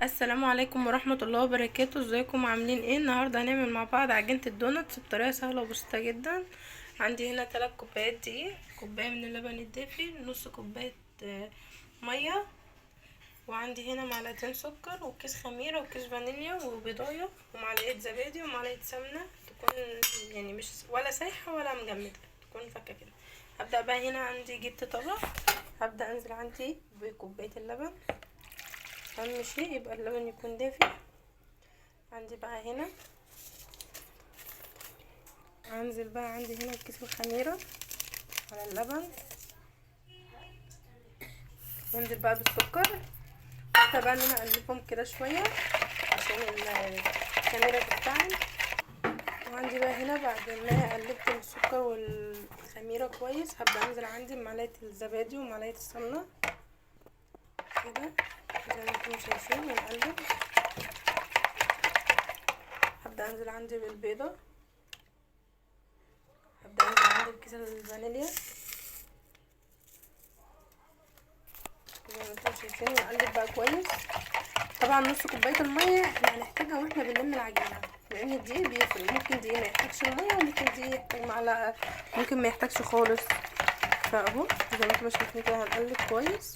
السلام عليكم ورحمة الله وبركاته. ازيكم عاملين ايه؟ النهاردة هنعمل مع بعض عجينة الدوناتس بطريقة سهلة وبسيطة جدا. عندي هنا 3 كوبايات دقيق، كوباية من اللبن الدافي، نص كوباية مية، وعندي هنا معلقتين سكر وكيس خميرة وكيس فانيليا وبيضاية ومعلقة زبادي ومعلقة سمنة، تكون يعني مش ولا سايحة ولا مجمدة، تكون فكة كده. هبدأ بقى هنا عندي جبت طبق، هبدأ انزل عندي بكوباية اللبن، اهم شيء يبقى اللبن يكون دافي. عندي بقى هنا هنزل بقى عندي هنا كيس الخميرة على اللبن، وانزل بقى بالسكر. هبدأ بقى ان انا اقلبهم كده شوية عشان الخميرة تتفاعل. وعندي بقى هنا بعد ما قلبت السكر والخميرة كويس، هبدأ انزل عندي بمعلقة الزبادي ومعلقة السمنة كده زي ما انتم شايفين، ونقلب. هبدأ انزل عندي بالبيضة، هبدأ انزل عندي بكيس الفانيليا زي ما انتم شايفين، ونقلب بقى كويس. طبعا نص كوباية المية احنا هنحتاجها واحنا بنلم العجينة، لان الدقيق بيفرق، ممكن دقيق ما يحتاجش المية، وممكن دقيق يحتاج معلقة، ممكن ما يحتاجش خالص. فاهو زي ما انتم شايفين كده هنقلب كويس،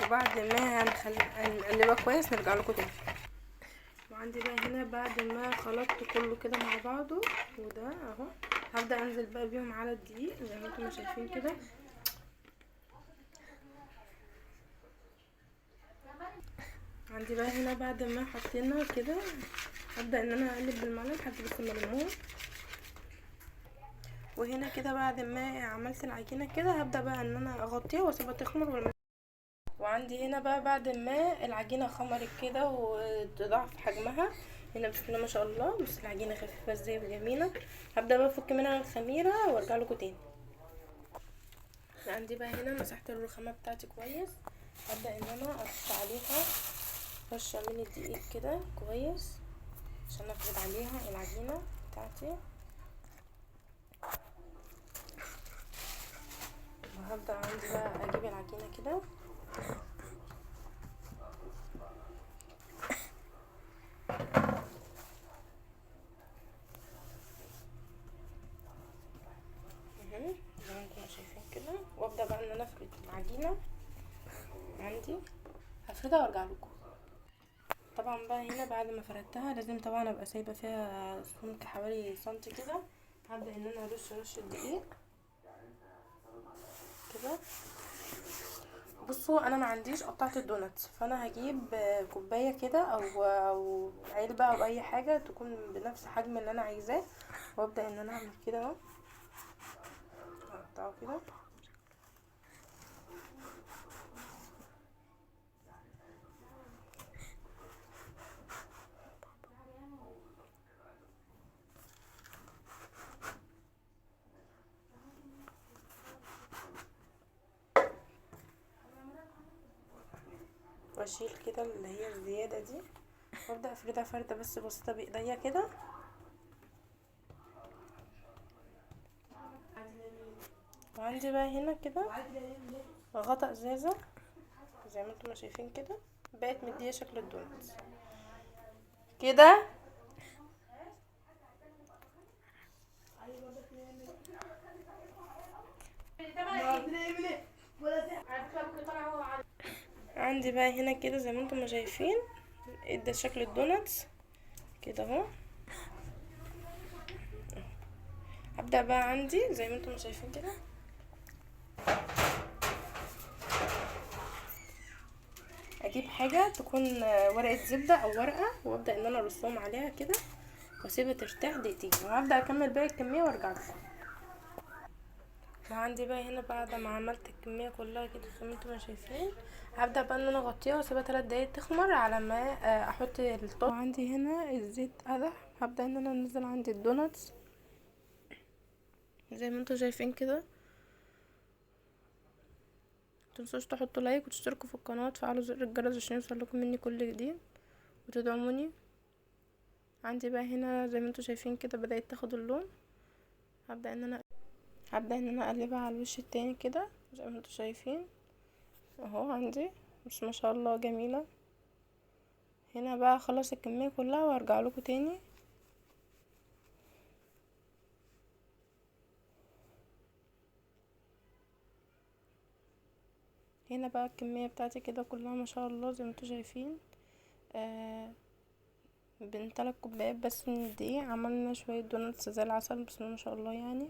وبعد ما هنقلبها كويس نرجع لكم تاني. وعندي بقى هنا بعد ما خلطت كله كده مع بعضه وده اهو، هبدأ انزل بقى بيهم على الدقيق زي ما انتم شايفين كده. عندي بقى هنا بعد ما حطينا كده، هبدأ ان انا اقلب بالمعلقه لحد بس ما المهم. وهنا كده بعد ما عملت العجينه كده، هبدأ بقى ان انا اغطيها واسيبها تخمر. وعندي هنا بقى بعد ما العجينه خمرت كده وتضاعف حجمها هنا بسم الله ما شاء الله، بص العجينه خفيفه ازاي وجميله. هبدا بقى افك منها الخميره وارجع لكم تاني. عندي بقى هنا مسحت الرخامه بتاعتي كويس، هبدا ان انا ارش عليها رشه من الدقيق كده كويس عشان افرد عليها العجينه بتاعتي. وهبدا عندي بقى اجيب العجينه كده، زي ما انتم شايفين كده، وابدا بقى ان انا افرد العجينه عندي، هفردها وارجع لكم. طبعا بقى هنا بعد ما فردتها لازم طبعا ابقى سايبه فيها سمك حوالي سنتي كده. هبدا ان انا ارش رشه دقيق كده. بصوا انا ما عنديش قطعه الدوناتس، فانا هجيب كوبايه كده او علبه او اي حاجه تكون بنفس حجم اللي انا عايزاه، وابدا ان انا اعمل كده اهو، اقطعه كده. واشيل كده اللي هي الزياده دي، وابدا افردها فرده بس بسيطه بايديا كده. وعندي بقى هنا كده غطا ازازه زي ما انتم شايفين كده، بقت مديه شكل الدوناتس كده. عندي بقى هنا كده زي ما انتم شايفين ادى شكل الدوناتس كده اهو. هبدأ بقى عندي زي ما انتم شايفين كده، اجيب حاجة تكون ورقة زبدة او ورقة، وابدأ ان انا ارصهم عليها كده واسيبها ترتاح دقيقتين، وهبدأ اكمل باقي الكمية وارجع لكم. وعندي بقى هنا بعد ما عملت الكمية كلها كده زي ما انتم شايفين، هبدأ بقى ان انا اغطيها واسيبها 3 دقايق تخمر على ما احط الطاسة. وعندي هنا الزيت قدح، هبدأ ان انا انزل عندي الدوناتس زي ما انتم شايفين كده. متنسوش تحطوا لايك وتشتركوا في القناة وتفعلوا زر الجرس عشان يوصلكم مني كل جديد وتدعموني. عندي بقى هنا زي ما انتم شايفين كده بدأت تاخد اللون، هبدأ ان انا اقلبها على الوش التاني كده زي ما انتم شايفين اهو. عندي بس ما شاء الله جميلة. هنا بقى اخلص الكمية كلها وارجع لكم تاني. هنا بقى الكمية بتاعتي كده كلها ما شاء الله زي ما انتوا شايفين، بين 3 كوبايات بس من الدقيق عملنا شوية donuts زي العسل بسم الله ما شاء الله. يعني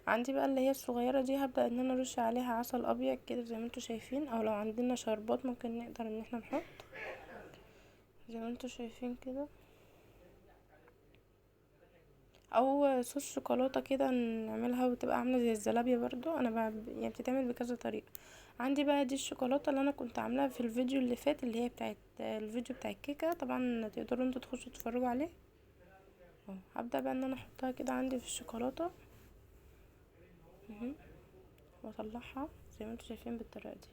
عندي بقى اللي هي الصغيرة دي هبدأ ان انا ارش عليها عسل ابيض كده زي ما انتوا شايفين، او لو عندنا شربات ممكن نقدر ان احنا نحط زي ما انتوا شايفين كده، او صوص شوكولاتة كده نعملها وتبقى عاملة زي الزلابية برضو. انا يعني بتتعمل بكذا طريقة. عندي بقى دي الشوكولاتة اللي انا كنت عاملاها في الفيديو اللي فات، اللي هي بتاعت الفيديو بتاع الكيكة، طبعا تقدروا انتوا تخشوا تتفرجوا عليه. هبدأ بقى ان انا احطها كده عندي في الشوكولاتة واطلعها زي ما انتوا شايفين بالطريقة دي.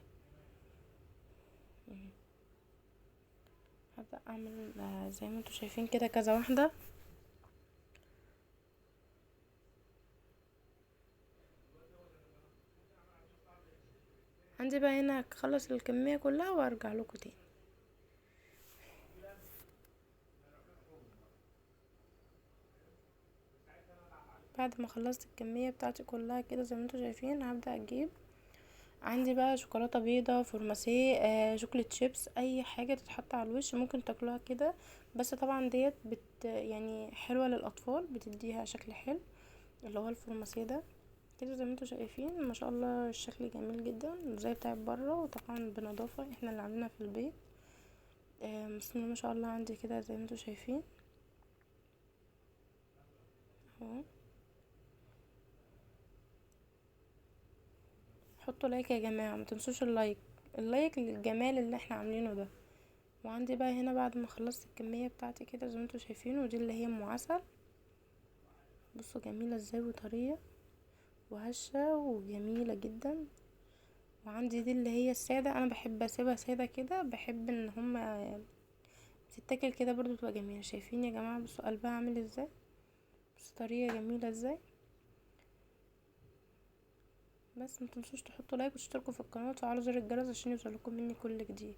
هبدأ اعمل زي ما انتوا شايفين كده كذا واحدة. عندي بقى هنا هخلص الكمية كلها وارجع لكم تاني. بعد ما خلصت الكمية بتاعتي كلها كده زي ما انتوا شايفين، هبدأ اجيب عندي بقى شوكولاتة بيضة، فورماسيه، chocolate chips، اي حاجة تتحط على الوش ممكن تاكلوها كده، بس طبعا ديت يعني حلوة للاطفال، بتديها شكل حلو اللي هو الفورماسيه ده كده زي ما انتوا شايفين ما شاء الله الشكل جميل جدا زي بتاع بره، وطبعا بنظافة احنا اللي عاملينها في البيت. بسم الله ما شاء الله عندي كده زي ما انتوا شايفين اهو. حطوا like يا جماعة، ما تنسوش ال like، ال like للجمال اللي احنا عاملينه ده. وعندي بقى هنا بعد ما خلصت الكمية بتاعتي كده زي ما انتوا شايفين، ودي اللي هي ام عسل، بصوا جميلة ازاي وطرية وهشة وجميلة جدا. وعندي دي اللي هي السادة، انا بحب اسيبها سادة كده، بحب ان هما بتتاكل كده برضو بتبقى جميلة. شايفين يا جماعة بصوا قلبها عامل ازاي، بصوا طرية جميلة ازاي. بس ما تنسوش تحطوا لايك وتشتركوا في القناة وتفعلوا زر الجرس عشان يوصلكم مني كل جديد.